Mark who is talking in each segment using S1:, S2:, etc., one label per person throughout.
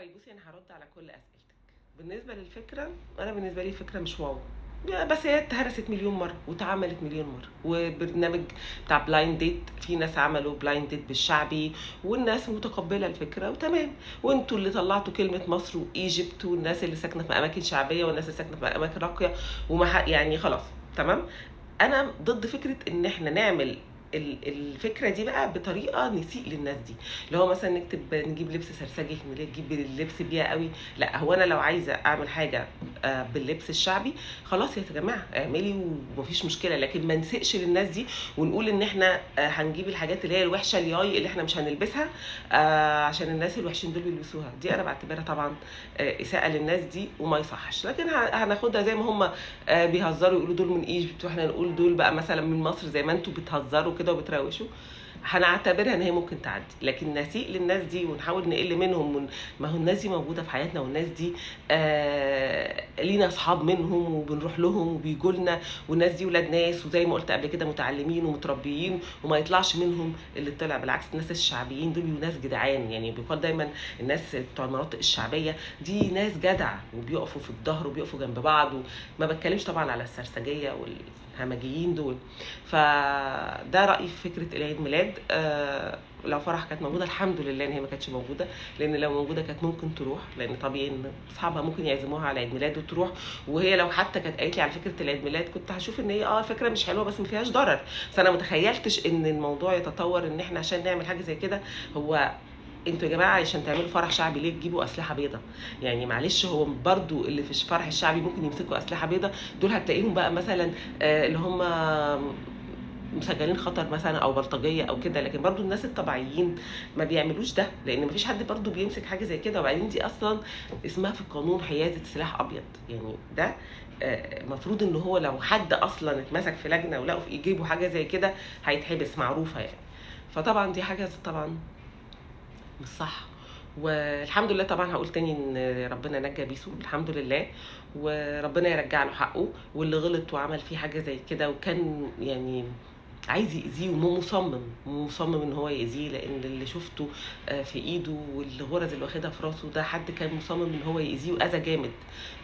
S1: طيب بصي، انا هرد على كل اسئلتك. بالنسبة للفكرة، انا بالنسبة لي الفكرة مش wow، بس هي اتهرست مليون مرة واتعملت مليون مرة. وبرنامج بتاع blind date، في ناس عملوا blind date بالشعبي والناس متقبله الفكرة وتمام. وانتوا اللي طلعتوا كلمة مصر و Egypt، والناس اللي ساكنة في اماكن شعبية والناس اللي ساكنة في اماكن راقية، وما يعني خلاص تمام. انا ضد فكرة ان احنا نعمل الفكرة دي بقى بطريقة نسيء للناس دي، اللي هو مثلا نكتب نجيب لبس سرسجي، نجيب اللبس بيها قوي. لا، هو انا لو عايزه اعمل حاجة باللبس الشعبي خلاص يا جماعة اعملي ومفيش مشكلة، لكن ما نسيئش للناس دي ونقول ان احنا هنجيب الحاجات اللي هي الوحشة الياي اللي احنا مش هنلبسها عشان الناس الوحشين دول بيلبسوها. دي انا بعتبرها طبعا اساءه للناس دي وما يصحش. لكن هناخدها زي ما هم بيهزروا يقولوا دول من Egypt، واحنا نقول دول بقى مثلا من مصر، زي ما انتوا بتهزروا كده وبتروشوا، هنعتبرها ان هي ممكن تعدي. لكن نسيء للناس دي ونحاول نقل منهم ما هو الناس دي موجودة في حياتنا، والناس دي لينا اصحاب منهم وبنروح لهم وبيجوا لنا، والناس دي ولاد ناس، وزي ما قلت قبل كده متعلمين ومتربيين وما يطلعش منهم اللي طلع. بالعكس الناس الشعبيين دول ناس جدعان، يعني بيقال دايما الناس بتوع المناطق الشعبية دي ناس جدعه وبيقفوا في الظهر وبيقفوا جنب بعض، وما بتكلمش طبعا على السرسجيه والهمجيين دول. فده رايي في فكرة العيد ميلاد. لو فرح كانت موجودة الحمد لله ان هي ما كانتش موجودة، لان لو موجودة كانت ممكن تروح، لان طبيعي ان اصحابها ممكن يعزموها على عيد ميلاد وتروح. وهي لو حتى كانت قالت لي على فكرة العيد ميلاد كنت هشوف ان هي فكرة مش حلوة بس ما فيهاش ضرر. بس انا ما تخيلتش ان الموضوع يتطور ان احنا عشان نعمل حاجة زي كده. هو انتوا يا جماعة عشان تعملوا فرح شعبي ليه تجيبوا اسلحة بيضاء؟ يعني معلش، هو برضو اللي في الفرح الشعبي ممكن يمسكوا اسلحة بيضاء، دول هتلاقيهم بقى مثلا اللي هم مسجلين خطر مثلا او بلطجيه او كده. لكن برضو الناس الطبيعيين ما بيعملوش ده، لان مفيش حد برضو بيمسك حاجة زي كده. وبعدين دي اصلا اسمها في القانون حيازه سلاح ابيض، يعني ده المفروض ان هو لو حد اصلا اتمسك في لجنة ولقوا في جيبه حاجة زي كده هيتحبس، معروفة يعني. فطبعا دي حاجة طبعا مش صح. والحمد لله طبعا هقول تاني ان ربنا نجى بيسو الحمد لله، وربنا يرجع له حقه. واللي غلط وعمل فيه حاجة زي كده وكان يعني عايز يأذيه ومصمم مصمم ان هو يأذيه، لان اللي شفته في ايده والغرز اللي واخدها في راسه ده حد كان مصمم ان هو يأذيه واذى جامد.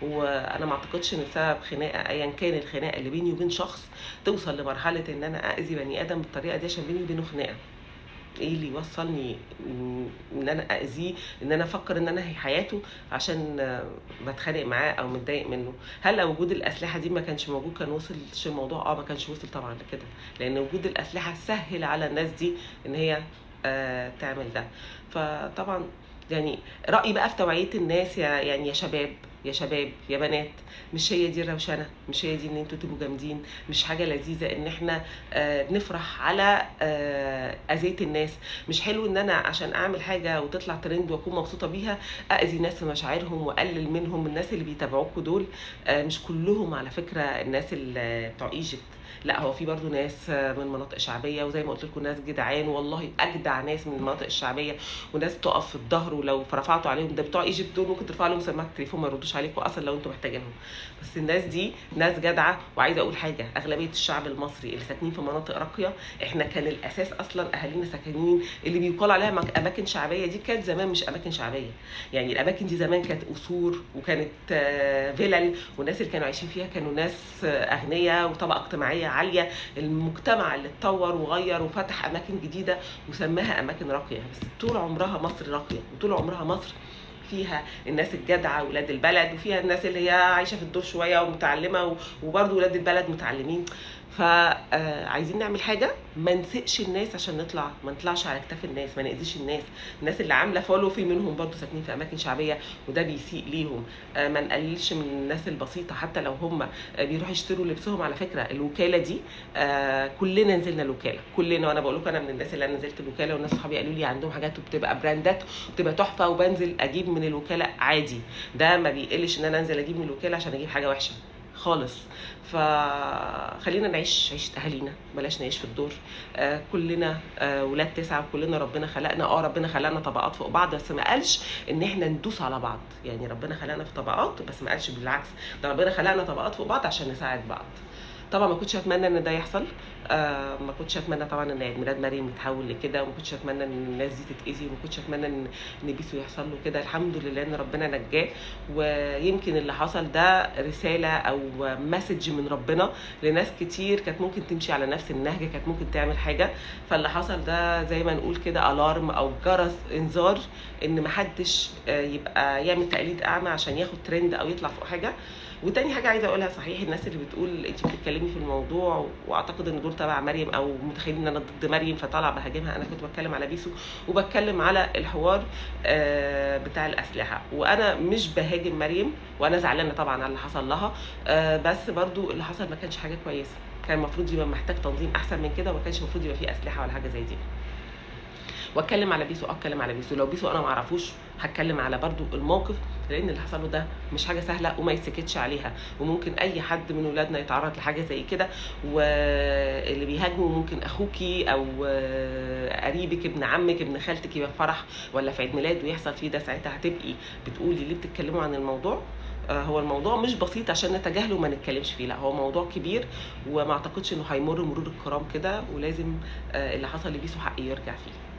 S1: وانا ما اعتقدش ان بسبب خناقه ايا كان الخناقة اللي بيني وبين شخص توصل لمرحلة ان انا اذي بني ادم بالطريقة دي عشان بيني وبينه خناقه. ايه اللي يوصلني ان انا اذيه، ان انا افكر ان انا هي حياته عشان بتخانق معاه او متضايق منه؟ هل لو وجود الاسلحة دي ما كانش موجود كان وصلش الموضوع؟ ما كانش وصل طبعا لكده، لان وجود الاسلحة سهل على الناس دي ان هي تعمل ده. فطبعا يعني رايي بقى في توعيه الناس، يا شباب يا شباب يا بنات، مش هي دي الروشنه، مش هي دي ان انتوا تبقوا جامدين، مش حاجة لذيذة ان احنا نفرح على اذيه الناس. مش حلو ان انا عشان اعمل حاجة وتطلع ترند واكون مبسوطة بيها اذي ناس في مشاعرهم واقلل منهم. الناس اللي بيتابعوكوا دول مش كلهم على فكرة الناس اللي بتوع Egypt، لا هو في برضو ناس من مناطق شعبية، وزي ما قلت لكم ناس جدعان والله اجدع ناس من المناطق الشعبية، وناس تقف في الظهر ولو رفعتوا عليهم. ده بتوع Egypt دول ممكن ترفع لهم سماعه التليفون ما يردوش عليكم اصلا لو انتم محتاجينهم. بس الناس دي ناس جدعه. وعايزه اقول حاجة، اغلبية الشعب المصري اللي ساكنين في مناطق راقية، احنا كان الاساس اصلا اهالينا ساكنين اللي بيقال عليها اماكن شعبية، دي كانت زمان مش اماكن شعبية، يعني الاماكن دي زمان كانت قصور وكانت فيلل، والناس اللي كانوا عايشين فيها كانوا ناس اغنياء وطبقه اجتماعية عالية. المجتمع اللي اتطور وغير وفتح اماكن جديدة وسماها اماكن راقية، بس طول عمرها مصر راقية، وطول عمرها مصر فيها الناس الجدعه ولاد البلد، وفيها الناس اللي هي عايشه في الدور شوية ومتعلمه، وبرده ولاد البلد متعلمين. فعايزين نعمل حاجة ما نسقش الناس عشان نطلع، ما نطلعش على كتاف الناس، ما ناذيش الناس. الناس اللي عامله follow في منهم برده ساكنين في اماكن شعبية وده بيسيء ليهم. ما نقللش من الناس البسيطة حتى لو هم بيروحوا يشتروا لبسهم. على فكرة الوكالة دي كلنا نزلنا الوكالة كلنا، وانا بقول لكم انا من الناس اللي انا نزلت الوكالة، والناس صحابي قالوا لي عندهم حاجات وبتبقى براندات وبتبقى تحفة، وبنزل اجيب من الوكالة عادي. ده ما بيقلش ان انا انزل اجيب من الوكالة عشان اجيب حاجة وحشة خالص. فخلينا نعيش عيشة اهالينا، بلاش نعيش في الدور. كلنا ولاد تسعة، وكلنا ربنا خلقنا، ربنا خلقنا طبقات فوق بعض، بس ما قالش ان احنا ندوس على بعض. يعني ربنا خلقنا في طبقات بس ما قالش، بالعكس ده ربنا خلقنا طبقات فوق بعض عشان نساعد بعض. طبعا ما كنتش اتمنى ان ده يحصل. ما كنتش اتمنى طبعا ان عيد ميلاد مريم يتحول لكده، وما كنتش اتمنى ان الناس دي تتاذي، وما كنتش اتمنى ان بيسو يحصل له كده. الحمد لله ان ربنا نجاه، ويمكن اللي حصل ده رسالة او message من ربنا لناس كتير كانت ممكن تمشي على نفس النهج، كانت ممكن تعمل حاجة. فاللي حصل ده زي ما نقول كده alarm او جرس انذار ان محدش يبقى يعمل تقليد اعمى عشان ياخد ترند او يطلع فوق حاجة. وتاني حاجة عايزه اقولها، صحيح الناس اللي بتقول انت بتتكلمي في الموضوع، واعتقد ان دول تبع مريم او متخيلين ان انا ضد مريم فطالعه بهاجمها، انا كنت بتكلم على بيسو وبتكلم على الحوار بتاع الاسلحة، وانا مش بهاجم مريم، وانا زعلانة طبعا على اللي حصل لها، بس برضو اللي حصل ما كانش حاجة كويسة، كان المفروض يبقى محتاج تنظيم احسن من كده، وما كانش المفروض يبقى فيه اسلحة ولا حاجة زي دي. واتكلم على بيسو، اتكلم على بيسو، لو بيسو انا ما اعرفوش هتكلم على برضو الموقف، لان اللي حصل له ده مش حاجة سهلة وما يتسكتش عليها، وممكن اي حد من ولادنا يتعرض لحاجة زي كده، واللي بيهاجمه ممكن اخوكي او قريبك، ابن عمك، ابن خالتك، يبقى في فرح ولا في عيد ميلاد ويحصل فيه ده، ساعتها هتبقي بتقولي ليه بتتكلموا عن الموضوع؟ هو الموضوع مش بسيط عشان نتجاهله وما نتكلمش فيه، لا هو موضوع كبير وما اعتقدش انه هيمر مرور الكرام كده، ولازم اللي حصل لبيسو حقي يرجع فيه.